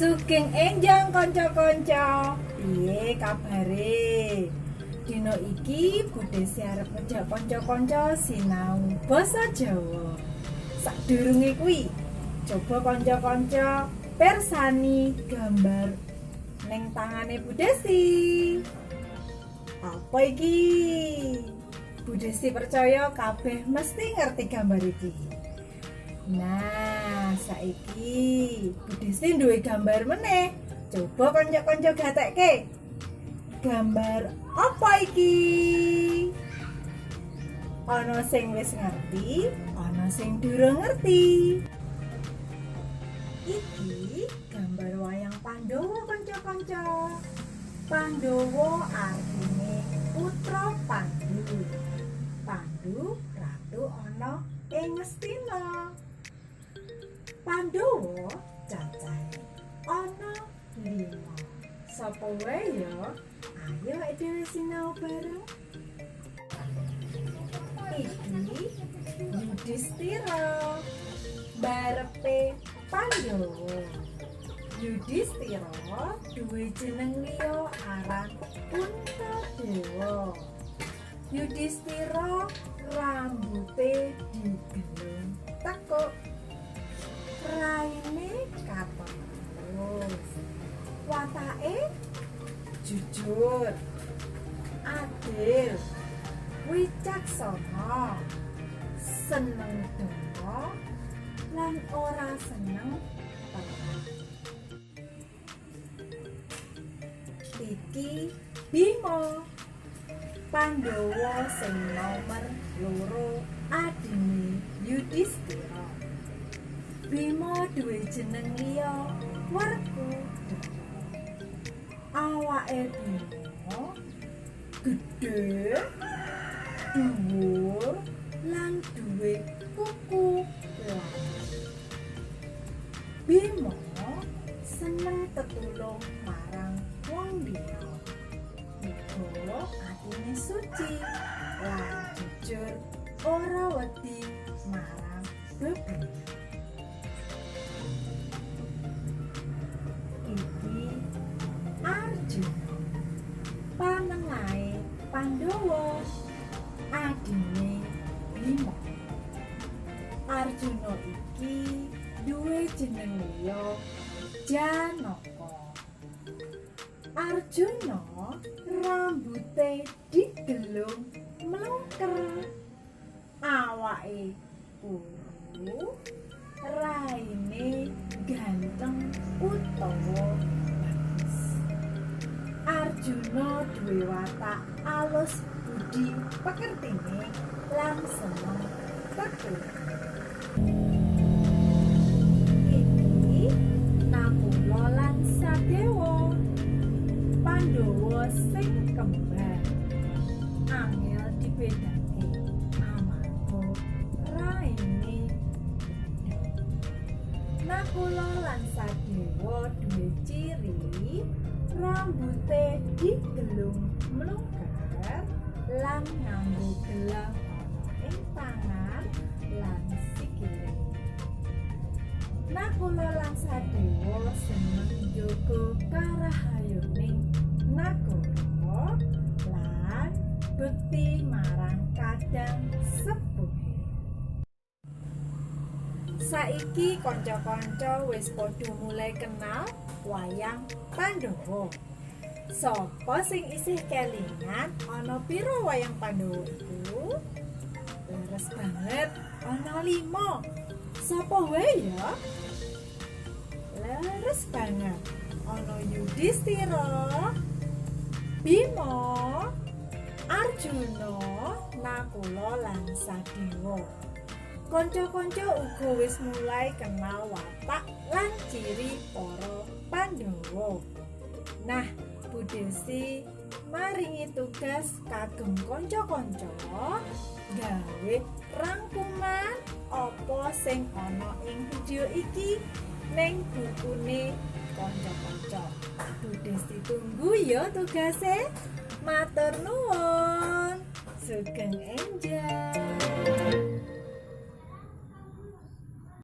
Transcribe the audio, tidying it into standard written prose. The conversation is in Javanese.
Sugeng enjang kanca-kanca. Piye kabare? Dina iki Bu Desi arep ngejak kanca-kanca sinau basa Jawa. Sadurunge kuwi, coba kanca-kanca persani gambar ning tangane Bu Desi. Apa iki? Bu Desi percaya kabeh mesti ngerti gambar iki. Nah, saiki Bu Desi duwe gambar meneh. Coba kanca-kanca gatekke. Gambar apa iki? Ana sing wis ngerti, ana sing durung ngerti. Iki gambar wayang Pandhawa, kanca-kanca. Pandhawa artine putra Pandu. Pandu ratu ana ing Ngastina. Pandhawa cacahe ana 5. Sapa wae ya? Ayo dhewe sinau bareng. Iki Yudhistira, barepe Pandhawa. Yudhistira duwe jeneng liya aran Puntadewa. Yudhistira rambute digelung tekuk. Raine katon terus. Watake jujur, adil, wicaksana, seneng donga lan ora seneng perang. Iki Bima, Pandhawa sing nomer 2 adine Yudhistira. Bima duwe jeneng liya Werkudara. Awake Bima gedhe, dhuwur lan duwe kuku lawa. Bima seneng tetulung marang wong liya. Uga atine suci lan jujur, ora wedi marang bebrayat. Iki Arjuna, panengahe Pandhawa, adine Bima. Arjuna iki duwe jeneng liya Janaka. Arjuna rambute digelung mlungker. Awake kuru, raine ganteng utawa bagus. Arjuna duwe watak alus budi pekertine lan seneng tetulung. Iki Nakula lan Sadewa, Pandhawa sing kembar. Angel dibedake amarga raine beda. Nakula lan Sadewa duwe ciri rambute digelung mlungker lan nganggo gelang ana ing tangan lan sikile. Nakula lan Sadewa seneng njaga karahayoning nagara lan bekti marang kadang sepuhe. Saiki kanca-kanca wis padha mulai kenal wayang Pandhawa. Sapa sing isih kelingan ana pira wayang Pandhawa iku? Leres banget, ana 5. Sapa wae ya? Leres banget. Ana Yudhistira, Bima, Arjuna, Nakula lan Sadewa. Kanca-kanca uga wis mulai kenal watak lan ciri para Pandhawa. Nah, Bu Desi maringi tugas kagem kanca-kanca gawe rangkuman apa sing ana ing video iki ning bukune kanca-kanca. Bu Desi tunggu ya tugase. Matur nuwun. Sugeng enjang.